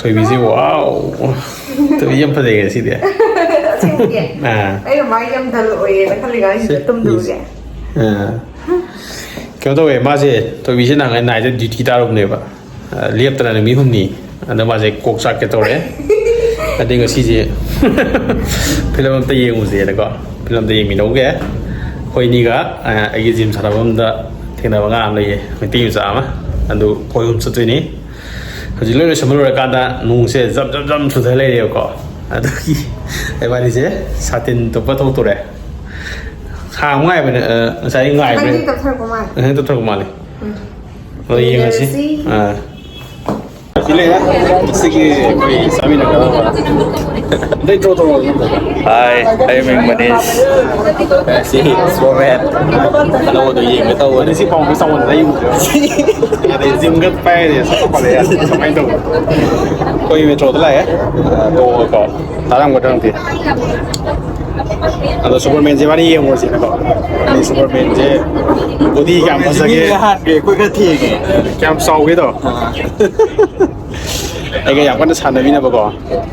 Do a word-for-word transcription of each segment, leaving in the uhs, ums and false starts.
ꯊꯣꯏꯕꯤꯁꯦ, wow! ꯊꯣꯏꯕꯤ ꯌꯥꯝ ꯐꯖꯩ ꯉꯁꯤꯗꯤ꯫ ꯑꯁꯦꯡꯕꯒꯤ? ꯑꯥ꯫ ꯑꯩꯅ ꯃꯥ ꯌꯥꯝ dull ꯑꯣꯏꯌꯦꯅ ꯈꯜꯂꯤꯉꯩꯁꯤꯗ ꯁꯤ, ꯇꯨꯝꯗꯕꯒꯤ꯫ ꯑꯥ꯫ ꯀꯩꯅꯣ ꯇꯧꯋꯦ, ꯃꯥꯁꯦ, ꯊꯣꯏꯕꯤꯁꯦ ꯅꯍꯥꯟꯒꯩ night ꯗ duty ꯇꯥꯔꯨꯕꯅꯦꯕ꯫ ꯑ, ꯂꯦꯞꯇꯅ ꯅꯨꯃꯤꯠ ꯍꯨꯝꯅꯤ꯫ ꯑꯗ ꯃꯥꯁꯦ ꯀꯣꯛ ꯆꯥꯛꯀꯦ ꯇꯧꯔꯦ꯫ ꯑꯗꯩ ꯉꯁꯤꯁꯦ film ꯑꯝꯇ ꯌꯦꯡꯉꯨꯁꯦꯅꯀꯣ꯫ Film ꯑꯝꯇ ꯌꯦꯡꯃꯤꯟꯅꯧꯒꯦ꯫ ꯑꯩꯈꯣꯏ ꯑꯅꯤꯒ, ꯑ, ꯑꯩꯒꯤ gym ꯁꯥꯟꯅꯐꯝꯗ ꯊꯦꯡꯅꯕ ꯑꯉꯥꯡ ꯑꯃ ꯂꯩꯌꯦ, ꯃꯩꯇꯩ ꯃꯆꯥ ꯑꯃ꯫ ꯑꯗꯨ ꯑꯩꯈꯣꯏ ꯑꯍꯨꯝ ꯆꯠꯇꯣꯏꯅꯤ꯫ ꯍꯧꯖꯤꯛ ꯂꯣꯏ ꯂꯣꯏꯁꯟꯕ ꯂꯣꯏꯔꯀꯥꯟꯗ ꯅꯣꯡꯁꯦ ꯖꯝ ꯖꯝ ꯖꯝ ꯆꯨꯊ ꯂꯩꯔꯦꯕꯀꯣ꯫ ꯑꯗꯨꯒꯤ ꯏꯕꯥꯅꯤꯁꯦ ꯁꯥꯇꯤꯟ ꯇꯨꯞꯄ ꯊꯣꯛꯇꯣꯔꯦ꯫ ꯍꯥꯡꯕ ꯉꯥꯏꯕꯅꯦ, ꯑ, ꯉꯁꯥꯏ ꯉꯥꯏꯕꯅꯦ꯫ ꯈꯤꯇꯪꯗꯤ ꯇꯞꯊꯔꯛꯄ ꯃꯥꯜꯂꯦ꯫ ꯈꯤꯇꯪ ꯇꯞꯊꯔꯛꯄ ꯃꯥꯜꯂꯦ꯫ ꯎꯝ꯫ ꯑꯗꯣ ꯌꯦꯡꯉꯁꯤ꯫ ꯌꯦꯡꯉꯁꯤ꯫ ꯑꯥ꯫ ꯁꯤ ꯂꯩꯔꯦ꯫ ꯁꯤꯒꯤ ꯑꯩꯈꯣꯏ ꯆꯥꯃꯤꯟꯅꯒꯗꯕ꯫ ꯑꯗꯩ draw ꯇꯧꯔꯣ꯫ Hi, ꯑꯩ ꯃꯤꯡ ꯃꯅꯤꯁ꯫ ꯁꯤ Superman ꯑꯅꯧꯕꯗꯣ ꯌꯦꯡꯒꯦ ꯇꯧꯕꯅꯦ꯫ ꯁꯤ ꯄꯥꯎ ꯆꯥꯎꯃꯟꯗꯅ ꯑꯩ ꯎꯗ꯭ꯔꯦ꯫ ꯑꯗꯩ gym ꯒ ꯄꯥꯏꯔꯦ, ꯁꯛ ꯄꯜꯂꯦ꯫ ꯀꯃꯥꯏꯅ ꯇꯧꯕ? ꯑꯩꯈꯣꯏ metro ꯗ ꯂꯥꯛꯑꯦ꯫ ꯑ, ꯇꯣꯡꯉꯒꯀꯣ꯫ ꯇꯥꯔꯝꯒꯗ꯭ꯔ ꯈꯪꯗꯦ꯫ ꯑꯗꯣ Superman ꯁꯦ ꯃꯥꯅ ꯌꯦꯡꯉꯨꯔꯁꯤꯅꯀꯣ꯫ ꯑꯗꯩ Superman ꯁꯦ body ꯀꯌꯥꯝ ꯐꯖꯒꯦ꯫ ꯃꯤꯅ ꯍꯥꯟꯒꯦ, ꯑꯩꯈꯣꯏ ꯈꯔ ꯊꯦꯡꯉꯦ꯫ ꯀꯌꯥꯝ ꯆꯥꯎꯒꯦꯗꯣ꯫ ꯑꯥ꯫ ꯑꯩꯒ ꯌꯥꯝ ꯀꯟꯅ ꯁꯥꯟꯅꯃꯤꯟꯅꯕꯀꯣ꯫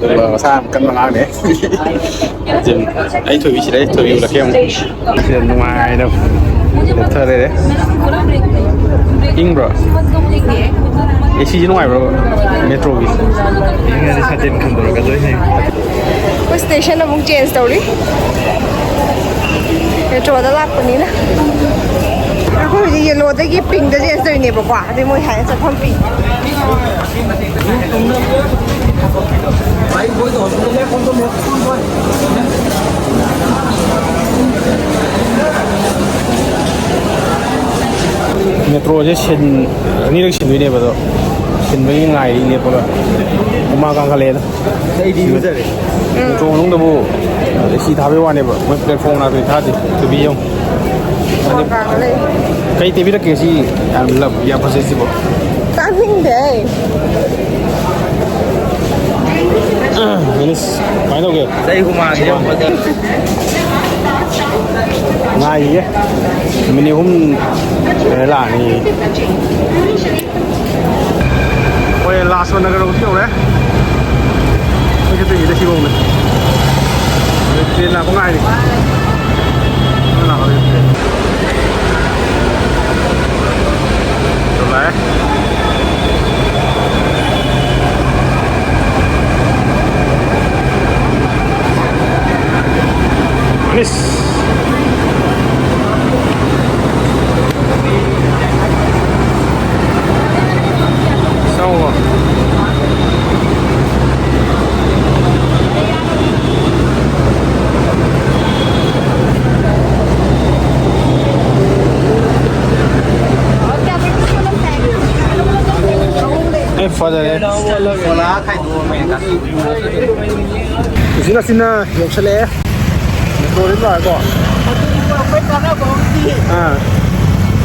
ꯑꯗꯨꯒ ꯃꯁꯥ ꯌꯥꯝ ꯀꯟꯕ ꯑꯉꯥꯡꯅꯦ꯫ ꯖꯤꯝ꯫ ꯑꯩ ꯊꯣꯏꯕꯤ ꯁꯤꯗ, ꯑꯩ ꯊꯣꯏꯕꯤ ꯎꯠꯂꯛꯀꯦ ꯑꯃꯨꯛ꯫ ꯁꯤꯗ ꯅꯨꯡꯉꯥꯏꯅ ꯂꯦꯞꯊꯔꯦ꯫ ꯏꯪꯕ꯭ꯔꯣ? ꯑꯦ ꯁꯤꯁꯤ ꯅꯨꯡꯉꯥꯏꯕ꯭ꯔꯣ? Metro ꯒꯤ? ꯏꯪꯉꯗꯤ ꯁꯥꯇꯤꯟ ꯈꯟꯗꯣꯔꯛꯀꯗꯣꯏꯅꯦ꯫ ꯑꯩꯈꯣꯏ station ꯑꯃꯨꯛ change ꯇꯧꯔꯤ꯫ Metro ꯗ ꯂꯥꯛꯄꯅꯤꯅ꯫ ꯑꯩꯈꯣꯏ ꯍꯧꯖꯤꯛ yellow ꯗꯒꯤ pink ꯗ change ꯇꯧꯔꯤꯅꯦꯕꯀꯣ꯫ ꯑꯗꯩ ꯃꯣꯏ ꯍꯥꯏꯔ ꯆꯠꯐꯝ ꯄꯤ꯫ Metro ꯁꯦ ꯁꯤꯟ-, ꯑꯅꯤꯔꯛ ꯁꯤꯟꯗꯣꯏꯅꯦꯕ, ꯑꯗꯣ ꯁꯤꯟꯕꯒꯤ ꯉꯥꯏꯔꯤ ꯂꯦꯞꯄꯒ꯫ ꯍꯨꯃꯥꯡ ꯀꯥꯡꯈꯠꯂꯛꯑꯦꯗ꯫ ꯑꯩꯗꯤ ꯏꯔꯨꯖꯔꯦ꯫ Metro ꯃꯅꯨꯡꯗꯕꯨ ꯑꯦ ꯁꯤ ꯊꯥꯕꯩ ꯋꯥꯅꯦꯕ, ꯃꯣꯏ platform ꯅꯥꯇꯩ ꯊꯥꯗꯦ꯫ ꯇꯨꯕꯤ ꯌꯦꯡꯉꯨ꯫ ꯍꯨꯃꯥꯡ ꯀꯥꯡꯈꯠꯂꯛꯑꯦ꯫ ꯀꯩ ꯇꯩꯕꯤꯔꯛꯀꯦ ꯁꯤ? ꯌꯥꯝ ꯂꯞ-, ꯌꯥꯝ ꯐꯖꯩ ꯁꯤꯕꯣ꯫ ꯇꯥꯅꯤꯡꯗꯦ ꯑꯩ꯫ ꯃꯤꯅꯤꯁ, ꯀꯃꯥꯏꯅ ꯇꯧꯒꯦ? ꯑꯩ ꯍꯨꯃꯥꯡꯁꯦ ꯌꯥꯝ ꯐꯖꯩ꯫ ꯉꯥꯏꯈꯤꯒꯦ꯫ ꯃꯤꯅꯤꯠ ꯑꯍꯨꯝ ꯂꯩꯔ ꯂꯥꯛꯑꯅꯤ꯫ ꯑꯩꯈꯣꯏ ꯂꯥꯁ ꯅꯒꯔ ꯌꯧꯁꯤ ꯌꯧꯔꯦ꯫ ꯑꯩꯈꯣꯏ ꯆꯠꯇꯣꯏꯁꯤꯗ ꯁꯤꯐꯧꯅꯦ꯫ ꯇ꯭ꯔꯦꯟ ꯂꯥꯛꯄ ꯉꯥꯏꯔꯤ꯫ ꯂꯥꯛꯑꯣ꯫ ꯂꯥꯛꯑꯦ꯫ ꯃꯤꯁ꯫ ꯆꯥꯎꯕ꯫ ꯑꯦ, ꯐꯖꯔꯦ꯫ ꯎꯆꯤꯟ ꯅꯥꯆꯤꯟꯅ ꯌꯧꯁꯜꯂꯛꯑꯦ꯫ ꯃꯦꯇ꯭ꯔꯣꯗꯤ ꯂꯥꯛꯑꯦꯀꯣ꯫ ꯑꯥ꯫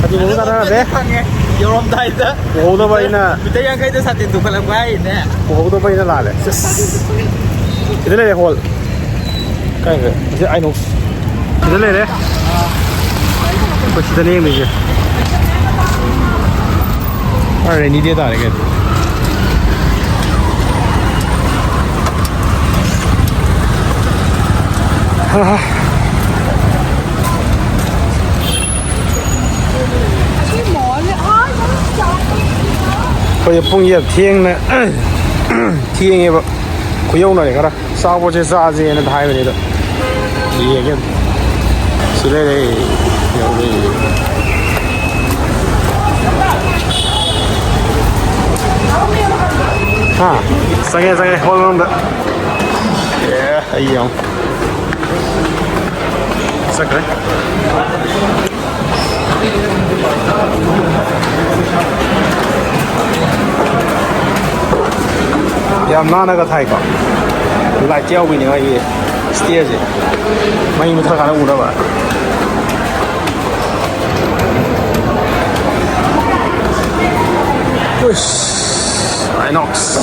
ꯑꯗꯨ ꯃꯑꯣꯡ ꯇꯥꯟꯅꯔꯁꯦ꯫ ꯐꯪꯉꯦ꯫ ꯌꯧꯔꯝꯗꯥꯏꯗ ꯎꯍꯧꯗꯕ ꯑꯩꯅ꯫ ꯃꯤꯇꯔ ꯌꯥꯡꯈꯩꯗ ꯁꯥꯇꯤꯟ ꯇꯨꯈꯠꯂꯛꯄ ꯍꯥꯏꯔꯤꯅꯦ꯫ ꯎꯍꯧꯗꯕ ꯑꯩꯅ ꯂꯥꯜꯂꯦ꯫ ꯁꯤꯗ ꯂꯩꯔꯦ ꯍꯣꯜ꯫ ꯀꯥꯏꯗ? ꯑꯁꯤ ꯑꯥꯏꯅꯣꯛꯁ꯫ ꯁꯤꯗ ꯂꯩꯔꯦ꯫ ꯑꯩꯈꯣꯏ ꯁꯤꯗꯅꯦ ꯌꯦꯡꯗꯣꯏꯁꯦ꯫ ꯑ, ꯔꯦꯅꯤ ꯗꯦ ꯇꯥꯔꯦ ꯀꯩꯅꯣ꯫ ꯑꯩꯈꯣꯏ ꯄꯨꯡꯁꯦ ꯌꯥꯝ ꯊꯦꯡꯅ ꯊꯦꯡꯉꯦꯕ꯫ ꯈꯨꯌꯧꯅꯔꯦ ꯈꯔ꯫ ꯑꯆꯥꯄꯣꯠꯁꯦ ꯆꯥꯁꯦꯅ ꯍꯥꯏꯕꯅꯦ ꯑꯗꯣ꯫ ꯌꯦꯡꯒꯦ꯫ ꯁꯤ ꯂꯩꯔꯦ꯫ ꯌꯧꯔꯦ꯫ ꯍꯥ? ꯆꯪꯉꯦ, ꯆꯪꯉꯦ꯫ ꯍꯣꯜ ꯃꯅꯨꯡꯗ꯫ ꯑꯦ, ꯑꯩ ꯌꯦꯡꯉꯣ꯫ ꯆꯠꯈ꯭ꯔꯦ꯫ ꯌꯥꯝ ꯅꯥꯟꯅꯒ ꯊꯥꯏꯀꯣ꯫ ꯂꯥꯏꯠ ꯌꯥꯎꯕꯤꯅꯦ ꯃꯥꯒꯤ ꯁ꯭ꯇꯦꯖꯁꯦ꯫ ꯃꯩ ꯃꯨꯠꯊꯠꯂꯀꯥꯟꯗ ꯎꯅꯕ꯫ ꯎꯁ, ꯑꯥꯏꯅꯣꯛꯁ꯫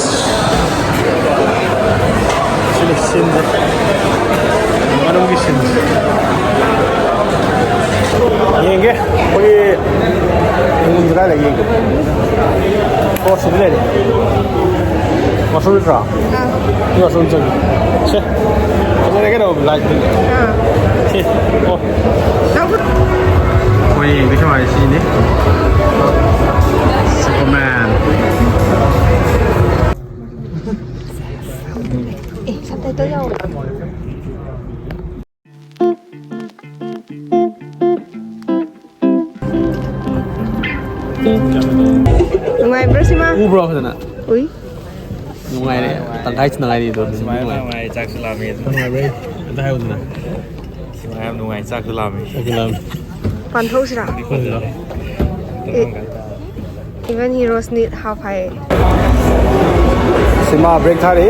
ꯁꯤꯅ ꯁꯤꯟꯁꯦ꯫ ꯃꯅꯨꯡꯒꯤ ꯁꯤꯟꯁꯦ꯫ ꯌꯦꯡꯒꯦ꯫ ꯑꯩꯈꯣꯏꯒꯤ ꯌꯦꯡꯐꯝꯁꯦ ꯀꯥꯏ ꯂꯩꯒꯦ? ꯌꯦꯡꯒꯦ꯫ ꯑꯣ, ꯁꯤꯗ ꯂꯩꯔꯦ꯫ ꯋꯥꯁꯔꯨꯝ ꯅꯠꯇ꯭ꯔꯣ? ꯑꯥ꯫ ꯁꯤ ꯋꯥꯁꯔꯨꯝ ꯆꯪꯒꯦ꯫ ꯁꯦ꯫ ꯐꯖꯔꯦ ꯀꯩꯅꯣ, ꯂꯥꯏꯠ꯫ ꯑꯥ꯫ ꯁꯤ꯫ ꯑꯣ꯫ ꯂꯧꯕ- ꯑꯩꯈꯣꯏ ꯌꯦꯡꯗꯣꯏ ꯁꯨꯃꯥꯏꯅ ꯁꯤꯅꯤ꯫ ꯁꯨꯄꯔꯃꯦꯟ꯫ ꯑꯦ, ꯁꯕꯇꯥꯏꯇꯜ ꯌꯥꯎꯕ꯭ꯔꯥ? ꯅꯨꯡꯉꯥꯏꯕ꯭ꯔꯣ ꯁꯤꯃ? ꯎꯕ꯭ꯔꯣ ꯐꯖꯅ? ꯎꯏ꯫ ꯅꯨꯡꯉꯥꯏꯔꯦ꯫ ꯇꯪꯈꯥꯏ ꯁꯤꯟꯅ ꯉꯥꯏꯔꯤ ꯑꯗꯣ꯫ ꯁꯤꯃ ꯌꯥꯝ ꯅꯨꯡꯉꯥꯏ꯫ ꯅꯨꯡꯉꯥꯏ, ꯆꯥꯛꯁꯨ ꯂꯥꯝꯃꯦ꯫ ꯅꯨꯡꯉꯥꯏꯕ꯭ꯔꯥ? ꯑꯝꯇ ꯍꯥꯏꯌꯨꯗꯅ꯫ ꯁꯤꯃ ꯌꯥꯝ ꯅꯨꯡꯉꯥꯏ, ꯆꯥꯛꯁꯨ ꯂꯥꯝꯃꯦ꯫ ꯆꯥꯛꯁꯨ ꯂꯥꯝꯃꯦ꯫ ꯄꯥꯟꯊꯣꯛꯁꯤꯔꯥ? ꯍꯣꯏ, ꯂꯥꯛꯑꯣ꯫ ꯑꯦ, even heroes need half ꯍꯥꯏꯌꯦ꯫ ꯁꯤꯃꯥ ꯕ꯭ꯔꯦꯛ ꯊꯥꯔꯤ꯫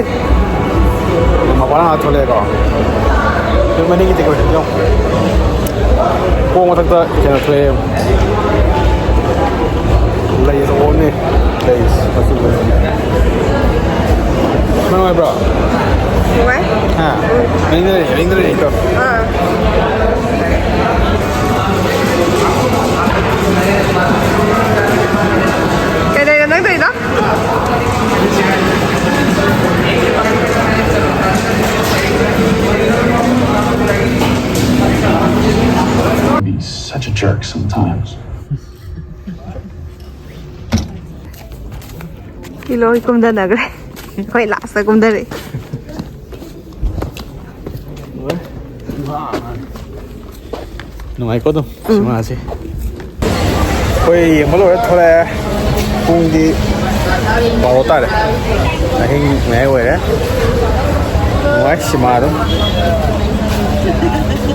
ꯃꯄꯥꯟ ꯉꯥꯏꯍꯥꯛ ꯊꯣꯛꯂꯛꯑꯦꯀꯣ꯫ ꯑꯗꯨ ꯃꯅꯤꯡꯒꯤ ꯗꯦꯀꯣꯔꯦꯁꯟ ꯌꯦꯡꯉꯣ꯫ ꯀꯣꯛ ꯃꯊꯛꯇ ꯀꯩꯅꯣ ꯊꯣꯛꯑꯦ꯫ ꯂꯩ ꯑꯆꯧꯕ ꯑꯃꯅꯦ꯫ ꯂꯩ ꯃꯆꯨ ꯃꯆꯨ꯫ ꯅꯨꯡꯉꯥꯏꯕ꯭ꯔꯣ? ꯅꯨꯡꯉꯥꯏ꯫ ꯍꯥ? ꯃꯅꯤꯡꯗ ꯂꯩ, ꯃꯅꯤꯡꯗ ꯂꯩ, ꯇꯧ꯫ ꯑꯥ꯫ ꯀꯩꯗꯧꯔꯤꯅꯣ ꯅꯪ ꯇꯧꯔꯤꯗꯣ? Be such a jerk sometimes. ꯁꯤ ꯂꯣꯏ ꯀꯨꯝꯊꯅꯈ꯭ꯔꯦ꯫ ꯑꯩꯈꯣꯏ ꯂꯥꯁꯇ ꯀꯨꯝꯊꯔꯛꯑꯦ꯫ ꯅꯨꯡꯉꯥꯏꯀꯣ ꯑꯗꯨꯝ ꯎꯝ꯫ ꯁꯤꯃꯥꯁꯦ꯫ ꯑꯩꯈꯣꯏ ꯌꯦꯡꯕ ꯂꯣꯏꯔ ꯊꯣꯛꯂꯛꯑꯦ꯫ ꯄꯨꯡꯗꯤ ꯕꯥꯔꯣ ꯇꯥꯔꯦ꯫ ꯑꯍꯤꯡ ꯃꯌꯥꯏ ꯑꯣꯏꯔꯦ꯫ ꯅꯨꯡꯉꯥꯏ ꯁꯤꯃꯥ ꯑꯗꯨꯝ꯫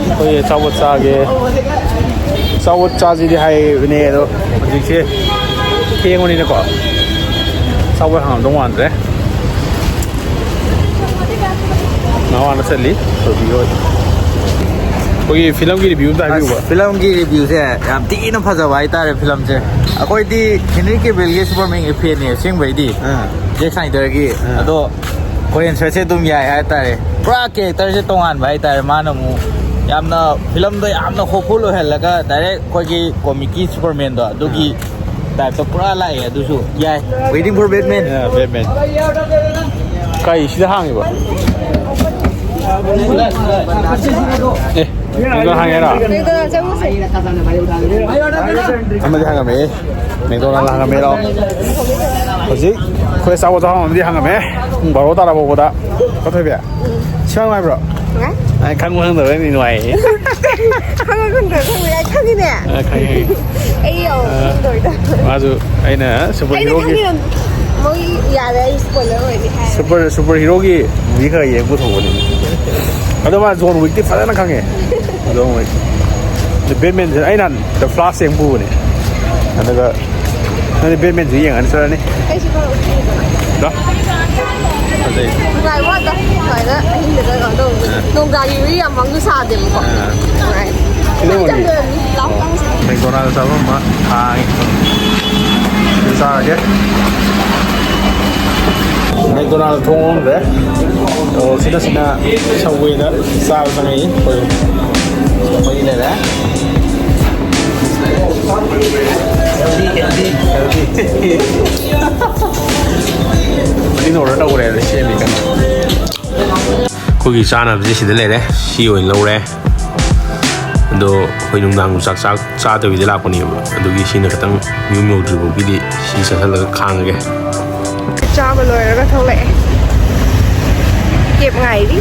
ꯑꯩꯈꯣꯏ ꯑꯆꯥꯄꯣꯠ ꯆꯥꯒꯦ꯫ ꯑꯆꯥꯄꯣꯠ ꯆꯥꯁꯤꯗꯤ ꯍꯥꯏꯕꯅꯦ ꯑꯗꯣ ꯍꯧꯖꯤꯛꯁꯦ ꯊꯦꯡꯕꯅꯤꯅꯀꯣ ꯑꯆꯥꯄꯣꯠ ꯍꯥꯡꯉꯝꯗꯧ ꯃꯥꯟꯗ꯭ꯔꯦ꯫ ꯅꯍꯥꯟꯅ ꯆꯠꯂꯤ ꯊꯣꯏꯕꯤ ꯍꯣꯏ꯫ ꯑꯩꯈꯣꯏꯒꯤ ꯐꯤꯂꯝꯒꯤ ꯔꯤꯚ꯭ꯌꯨ ꯑꯝꯇ ꯍꯥꯏꯕꯤꯌꯨꯕ꯫ ꯑꯁ, ꯐꯤꯂꯝꯒꯤ ꯔꯤꯚ꯭ꯌꯨꯁꯦ ꯌꯥꯝ ꯊꯤꯅ ꯐꯖꯕ ꯍꯥꯏꯇꯥꯔꯦ ꯐꯤꯂꯝꯁꯦ꯫ ꯑꯩꯈꯣꯏꯗꯤ ꯍꯦꯅꯔꯤ ꯀꯦꯕꯤꯜꯒꯤ ꯁꯨꯄꯔꯃꯦꯟꯒꯤ ꯐꯦꯟꯅꯦ ꯑꯁꯦꯡꯕꯩꯗꯤ꯫ ꯑꯥ꯫ ꯖꯦꯛ ꯁ꯭ꯅꯥꯏꯗꯔꯒꯤ꯫ ꯑꯥ꯫ ꯑꯗꯣ ꯀꯣꯔꯤꯌꯟ ꯁꯔꯠꯁꯦ ꯑꯗꯨꯝ ꯌꯥꯏ ꯍꯥꯏꯇꯥꯔꯦ꯫ ꯄꯨꯔꯥ ꯀꯦꯔꯦꯛꯇꯔꯁꯦ ꯇꯣꯉꯥꯟꯕ ꯍꯥꯏꯇꯥꯔꯦ꯫ ꯃꯥꯅ ꯑꯃꯨꯛ ꯌꯥꯝꯅ ꯐꯤꯂꯝꯗꯣ ꯌꯥꯝꯅ ꯍꯣꯞꯐꯨꯜ ꯑꯣꯏꯍꯜꯂꯒ ꯗꯥꯏꯔꯦꯛ ꯑꯩꯈꯣꯏꯒꯤ ꯀꯣꯃꯤꯛꯀꯤ ꯁꯨꯄꯔꯃꯦꯟꯗꯣ ꯑꯗꯨꯒꯤ ꯇꯥꯏꯞꯇ ꯄꯨꯔꯥ ꯂꯥꯛꯑꯦ꯫ ꯑꯗꯨꯁꯨ ꯌꯥꯏ꯫ Waiting for Batman. Yeah, Batman. ꯀꯩ ꯁꯤꯗ ꯍꯥꯡꯉꯤꯕ? ꯑꯦ, ꯁꯤꯗ ꯍꯥꯡꯉꯦꯔꯣ? ꯑꯃꯗꯤ ꯍꯥꯡꯉꯝꯃꯦ꯫ ꯃꯦꯛꯗꯣꯅꯥꯜ ꯍꯥꯡꯉꯝꯃꯦꯔꯣ? ꯍꯧꯖꯤꯛ ꯑꯩꯈꯣꯏ ꯑꯆꯥꯄꯣꯠ ꯆꯥꯐꯝ ꯑꯃꯗꯤ ꯍꯥꯡꯉꯝꯃꯦ꯫ ꯄꯨꯡ ꯕꯥꯔꯣ ꯇꯥꯔ ꯐꯥꯎꯕꯗ꯫ ꯀꯣꯊꯣꯏꯕꯤ, ꯁꯤ ꯅꯨꯡꯉꯥꯏꯕ꯭ꯔꯣ? ꯅꯨꯡꯉꯥꯏ꯫ ꯑꯩ ꯈꯪꯕ ꯈꯪꯗꯕꯩ ꯅꯨꯡꯉꯥꯏꯌꯦ꯫ ꯈꯪꯕ ꯈꯪꯗꯕ ꯈꯪꯕ ꯌꯥꯏ, ꯈꯪꯉꯤꯅꯦ꯫ ꯑ, ꯈꯪꯉꯦ, ꯈꯪꯉꯦ꯫ ꯑꯩ ꯌꯥꯎ ꯑ, ꯈꯪꯗꯣꯏꯗ꯫ ꯃꯥꯁꯨ ꯑꯩꯅ ꯁꯨꯄꯔ ꯑꯩꯅ ꯍꯤꯔꯣꯒꯤ ꯈꯪꯉꯤꯅ ꯃꯣꯏ ꯌꯥꯔꯦ, ꯑꯩ ꯁ꯭ꯄꯣꯏꯂꯔ ꯑꯣꯏꯅꯤ ꯍꯥꯏꯔꯦ꯫ ꯁꯨꯄꯔ, ꯁꯨꯄꯔ ꯍꯤꯔꯣꯒꯤ movie ꯈꯔ ꯌꯦꯡ ꯄꯨꯊꯣꯛꯄꯅꯤ꯫ ꯑꯗꯣ ꯃꯥ ꯖꯣꯟ ꯋꯤꯛꯇꯤ ꯐꯖꯅ ꯈꯪꯉꯦ꯫ John Wick. ꯑꯗ ꯕꯦꯠꯃꯦꯟꯁꯦ ꯑꯩ ꯅꯍꯥꯟ The Flash ꯌꯦꯡ ꯄꯨꯕꯅꯦ꯫ ꯑꯗꯨꯒ ꯅꯪꯗꯤ ꯕꯦꯠꯃꯦꯟꯁꯨ ꯌꯦꯡꯉꯅꯤ ꯆꯠꯂꯅꯤ꯫ ꯑꯩꯁꯨ ꯈꯔ ꯎꯠꯄꯤꯌꯨꯗꯅ꯫ ꯂꯥ? ꯐꯖꯩ꯫ ꯅꯨꯡꯉꯥꯏꯕ ꯋꯥꯅꯤꯗ꯫ ꯁꯨꯃꯥꯏꯅ ꯑꯍꯤꯡꯗꯒ ꯀꯩꯅꯣ ꯇꯧꯕꯁꯦ꯫ ꯑꯥ꯫ ꯅꯣꯡꯖꯥꯒꯤ ꯋꯥꯔꯤ ꯌꯥꯝ ꯃꯪꯁꯨ ꯁꯥꯗꯦꯕꯀꯣ꯫ ꯑꯥ꯫ ꯅꯨꯡꯉꯥꯏ꯫ ꯁꯤꯗ ꯏꯆꯝ ꯆꯝꯅ ꯂꯥꯎ ꯇꯥꯡꯁꯦ꯫ ꯃꯦꯛꯗꯣꯅꯥꯜꯗ ꯆꯥꯐꯝ ꯑꯃ ꯍꯥꯡꯉꯤ꯫ ꯁꯤꯗ ꯆꯥꯔꯒꯦ꯫ ꯃꯦꯛꯗꯣꯅꯥꯜꯗ ꯊꯣꯡ ꯍꯣꯡꯈ꯭ꯔꯦ꯫ ꯑꯣ, ꯁꯤꯗ ꯁꯤꯅ ꯁꯕꯋꯦꯗ ꯆꯥꯕ ꯆꯪꯉꯛꯏ꯫ ꯑꯩꯈꯣꯏ ꯃꯔꯤ ꯂꯩꯔꯦ꯫ ꯃꯅꯤꯡ ꯑꯣꯔꯗꯔ ꯇꯧꯈ꯭ꯔꯦ, ꯑꯗ ꯁꯦꯝꯃꯤ ꯀꯟꯅ꯫ ꯑꯩꯈꯣꯏꯒꯤ ꯆꯥꯅꯕꯁꯦ ꯁꯤꯗ ꯂꯩꯔꯦ, ꯁꯤ ꯑꯣꯏꯅ ꯂꯧꯔꯦ꯫ ꯑꯗꯣ ꯑꯩꯈꯣꯏ ꯅꯨꯡꯗꯥꯡ ꯆꯥꯛ ꯆꯥꯛ ꯆꯥꯗꯕꯤꯗ ꯂꯥꯛꯄꯅꯦꯕ, ꯑꯗꯨꯒꯤ ꯁꯤꯅ ꯈꯤꯇꯪ ꯌꯨꯝ ꯌꯧꯗ꯭ꯔꯤꯐꯥꯎꯒꯤꯗꯤ ꯁꯤ ꯆꯥꯁꯤꯜꯂꯒ ꯈꯥꯡꯉꯒꯦ꯫ ꯆꯥꯕ ꯂꯣꯏꯔꯒ ꯊꯣꯛꯂꯛꯑꯦ꯫ ꯀꯦꯞ ꯉꯥꯏꯔꯤ꯫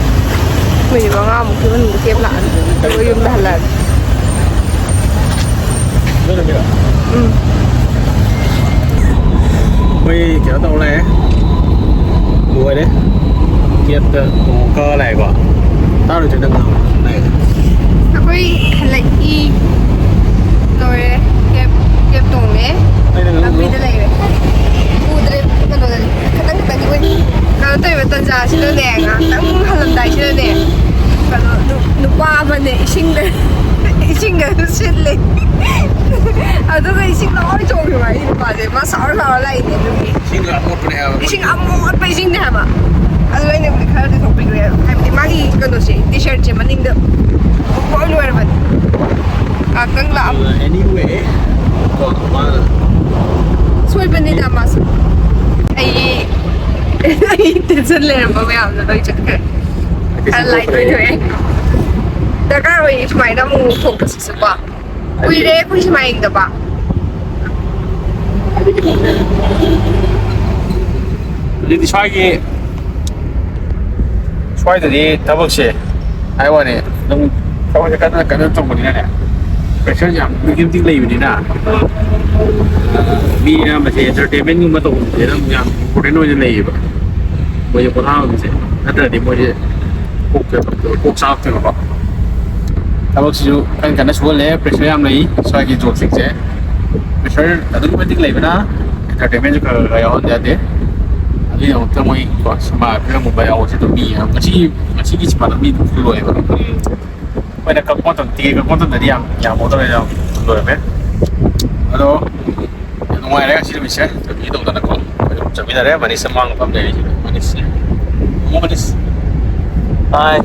ꯃꯤꯅꯤꯠ ꯃꯉꯥꯃꯨꯛꯀꯤ ꯃꯅꯨꯡꯗ ꯀꯦꯞ ꯂꯥꯛꯑꯅꯤ꯫ ꯑꯗꯨꯒ ꯌꯨꯝꯗ ꯍꯜꯂꯛꯑꯅꯤ꯫ ꯎꯝ꯫ ꯑꯩꯈꯣꯏ ꯀꯩꯅꯣ ꯇꯧ ꯂꯥꯛꯑꯦ꯫ ꯂꯣꯏꯔꯦ꯫ ꯀꯦꯞꯇ ꯇꯣꯡꯉ ꯀꯛꯑ ꯂꯥꯛꯑꯦꯀꯣ꯫ ꯇꯥꯔꯣꯏꯗꯣꯏꯗ ꯉꯥꯡꯉꯣ꯫ ꯂꯥꯛꯑꯦ꯫ ꯑꯩꯈꯣꯏ ꯍꯜꯂꯛꯏ꯫ ꯂꯣꯏꯔꯦ꯫ ꯀꯦꯞ, ꯀꯦꯞ ꯇꯣꯡꯉꯦ꯫ ꯑꯩꯅ ꯂꯝꯕꯤꯗ ꯂꯩꯔꯦ꯫ ꯎꯗ꯭ꯔꯦ ꯀꯩꯅꯣꯗꯗꯤ꯫ ꯈꯤꯇꯪ ꯈꯤꯇꯪꯗꯤ ꯑꯣꯏ꯫ ꯀꯩꯅꯣ ꯇꯧꯔꯤꯕ ꯇꯟꯖꯥꯁꯤꯗꯅꯦ, ꯉꯥꯏꯍꯥꯛꯇꯪ ꯍꯜꯂꯝꯗꯥꯏꯁꯤꯗꯅꯦ, ꯀꯩꯅꯣ, ꯅꯨ-, ꯅꯨꯄꯥ ꯑꯃꯅꯦ ꯏꯁꯤꯡꯗ, ꯏꯁꯤꯡꯗ ꯁꯤꯠꯂꯦ꯫ ꯑꯗꯨꯒ ꯏꯁꯤꯡ ꯂꯣꯏ ꯆꯣꯡꯈꯤꯕ ꯍꯥꯏꯗꯤ ꯅꯨꯄꯥꯁꯦ꯫ ꯃꯥ ꯁꯥꯎꯔ ꯁꯥꯎꯔ ꯂꯥꯛꯏꯅꯦ ꯑꯗꯨꯒꯤ꯫ ꯏꯁꯤꯡꯗꯣ ꯑꯃꯣꯠꯄꯅꯦ ꯍꯥꯏꯕ꯫ ꯏꯁꯤꯡ ꯑꯃꯣꯠꯄ ꯏꯁꯤꯡꯅꯦ ꯍꯥꯏꯕ꯫ ꯑꯗꯨ ꯑꯩꯅ ꯈꯔ ꯑꯗꯨ ꯊꯣꯛꯄꯤꯈ꯭ꯔꯦ꯫ ꯍꯥꯏꯕꯗꯤ ꯃꯥꯒꯤ ꯀꯩꯅꯣꯁꯦ, ꯇꯤ ꯁꯥꯔꯠꯁꯦ ꯃꯅꯤꯡꯗ ꯂꯣꯏ ꯂꯣꯏꯔꯕꯅꯤ꯫ ꯉꯥꯛꯇꯪ ꯂꯥꯛꯑꯝ- Anyway, ꯀꯣ, ꯃꯥꯅ ꯁꯣꯏꯕꯅꯤꯗ ꯃꯥꯁꯨ꯫ ꯑꯩꯒꯤ ꯑꯩ ꯇꯦꯟꯁꯟ ꯂꯩꯔꯝꯕ ꯃꯌꯥꯝꯗꯣ ꯂꯣꯏ ꯆꯠꯈ꯭ꯔꯦ꯫ ꯈꯔ ꯂꯥꯏꯠ ꯑꯣꯏꯊꯣꯛꯑꯦ꯫ ꯗꯔꯀꯥꯔ ꯑꯣꯏ ꯁꯨꯃꯥꯏꯅ ꯑꯃꯨꯛ ꯑꯃꯨꯛ ꯊꯣꯛꯄꯁꯤꯁꯨ ꯀꯣ꯫ ꯀꯨꯏꯔꯦ ꯑꯩꯈꯣꯏ ꯁꯨꯃꯥꯏꯅ ꯌꯦꯡꯗꯕ꯫ ꯑꯗꯨꯗꯤ ꯁ꯭ꯋꯥꯏꯒꯤ ꯁ꯭ꯋꯥꯏꯗꯗꯤ ꯊꯕꯛꯁꯦ ꯍꯥꯏ ꯋꯥꯅꯤ, ꯑꯗꯨꯝ ꯊꯕꯛꯁꯦ ꯀꯟꯅ ꯀꯟꯅ ꯇꯧꯕꯅꯤꯅꯅꯦ, ꯄ꯭ꯔꯦꯁꯔꯁꯦ ꯌꯥꯝ ꯑꯗꯨꯛꯀꯤ ꯃꯇꯤꯛ ꯂꯩꯕꯅꯤꯅ, ꯃꯤ ꯑꯌꯥꯝꯕꯁꯦ ꯑꯦꯟꯇꯔꯇꯦꯟꯃꯦꯟꯒꯨꯝꯕ ꯇꯧꯕꯁꯦ ꯑꯗꯨꯝ ꯌꯥꯝ ꯏꯝꯄꯣꯔꯇꯦꯟ ꯑꯣꯏꯅ ꯂꯩꯌꯦꯕ꯫ ꯃꯣꯏꯁꯦ ꯄꯣꯊꯥꯕꯁꯦ ꯅꯠꯇ꯭ꯔꯗꯤ ꯃꯣꯏꯁꯦ ꯀꯣꯛ ꯀꯣꯛ ꯆꯥꯛꯇꯣꯏꯅꯀꯣ꯫ ꯊꯕꯛꯁꯤꯁꯨ ꯀꯟꯅ ꯀꯟꯅ ꯁꯨꯍꯜꯂꯦ, ꯄ꯭ꯔꯦꯁꯔ ꯌꯥꯝ ꯂꯩ ꯁ꯭ꯋꯥꯏꯒꯤ ꯖꯣꯕꯁꯤꯡꯁꯦ꯫ ꯄ꯭ꯔꯦꯁꯔ ꯑꯗꯨꯛꯀꯤ ꯃꯇꯤꯛ ꯂꯩꯕꯅ ꯑꯦꯟꯇꯔꯇꯦꯟꯃꯦꯟꯁꯨ ꯈꯔ ꯈꯔ ꯌꯥꯎꯍꯟꯗ ꯌꯥꯗꯦ꯫ ꯑꯗꯨꯒꯤꯗꯃꯛꯇ ꯃꯣꯏ ꯀꯣ ꯁꯤꯅꯦꯃꯥ ꯐꯤꯂꯝꯒꯨꯝꯕ ꯌꯥꯎꯕꯁꯤꯗ ꯃꯤ ꯌꯥꯝ ꯉꯁꯤꯒꯤ ꯉꯁꯤꯒꯤ ꯁꯤꯅꯦꯃꯥꯗ ꯃꯤ ꯑꯗꯨꯝ ꯐꯨꯜ ꯑꯣꯏꯌꯦꯕ꯫ ꯑꯩꯈꯣꯏꯅ ꯀꯛꯄ ꯃꯇꯝ, ꯇꯤꯀꯦꯠ ꯀꯛꯄ ꯃꯇꯝꯗꯗꯤ ꯌꯥꯝ ꯌꯥꯝꯍꯧꯗꯕ ꯌꯥꯝ ꯐꯨꯜ ꯑꯣꯏꯔꯝꯃꯦ꯫ ꯑꯗꯣ ꯌꯥꯝ ꯅꯨꯡꯉꯥꯏꯔꯦ ꯉꯁꯤ ꯅꯨꯃꯤꯠꯁꯦ꯫ ꯆꯠꯃꯤꯟꯅꯗꯅꯀꯣ ꯑꯩꯈꯣꯏ ꯑꯗꯨꯝ ꯆꯠꯃꯤꯟꯅꯔꯦ꯫ ꯃꯅꯤꯁ ꯃꯃꯥꯡ ꯐꯝ ꯂꯩꯔꯤꯁꯤꯗ꯫ ꯃꯅꯤꯁ꯫ ꯃꯅꯤꯁ꯫ ꯍꯥꯏ꯫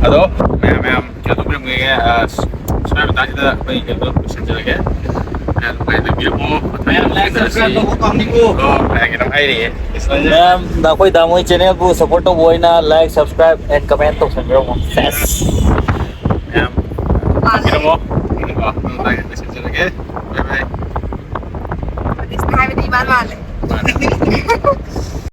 ꯑꯗꯣ ꯃꯌꯥꯝ ꯃꯌꯥꯝ ꯀꯩꯅꯣ ꯇꯧꯕꯤꯔꯝꯒꯦ, ꯑ, ꯁ꯭ꯋꯥꯏ ꯃꯇꯥꯡꯁꯤꯗ ꯑꯩꯈꯣꯏ ꯀꯩꯅꯣ ꯂꯣꯏꯁꯤꯟꯖꯔꯒꯦ꯫ ꯃꯌꯥꯝ ꯅꯨꯡꯉꯥꯏꯅ ꯂꯩꯕꯤꯔꯝꯃꯣ꯫ ꯃꯊꯪ ꯃꯌꯥꯝ like, ꯊꯦꯡꯅꯔꯁꯤ꯫ subscribe ꯇꯧꯕ ꯀꯥꯎꯅꯤꯀꯣ꯫ ꯑꯣ, ꯃꯌꯥꯝ ꯀꯩꯅꯣꯝ ꯍꯥꯏꯔꯤꯌꯦ꯫ ꯃꯌꯥꯝ ꯑꯩꯈꯣꯏ ꯗꯥꯃꯣꯏ ꯆꯦꯅꯦꯜꯕꯨ ꯁꯞꯄꯣꯔꯠ ꯇꯧꯕ ꯑꯣꯏꯅ like, subscribe and comment ꯇꯧꯁꯟꯕꯤꯔꯝꯃꯣ꯫ ꯁꯦꯁ꯫ ꯃꯌꯥꯝ ꯂꯥꯛꯄꯤꯔꯝꯃꯣ꯫ ꯑꯗꯨꯒ ꯃꯊꯪ ꯃꯇꯥꯡꯁꯤꯗ ꯂꯣꯏꯁꯤꯟꯖꯔꯒꯦ꯫ Bye bye꯫ ꯍꯥꯏꯕꯗꯤ ꯏꯃꯥꯟ ꯃꯥꯜꯂꯦ꯫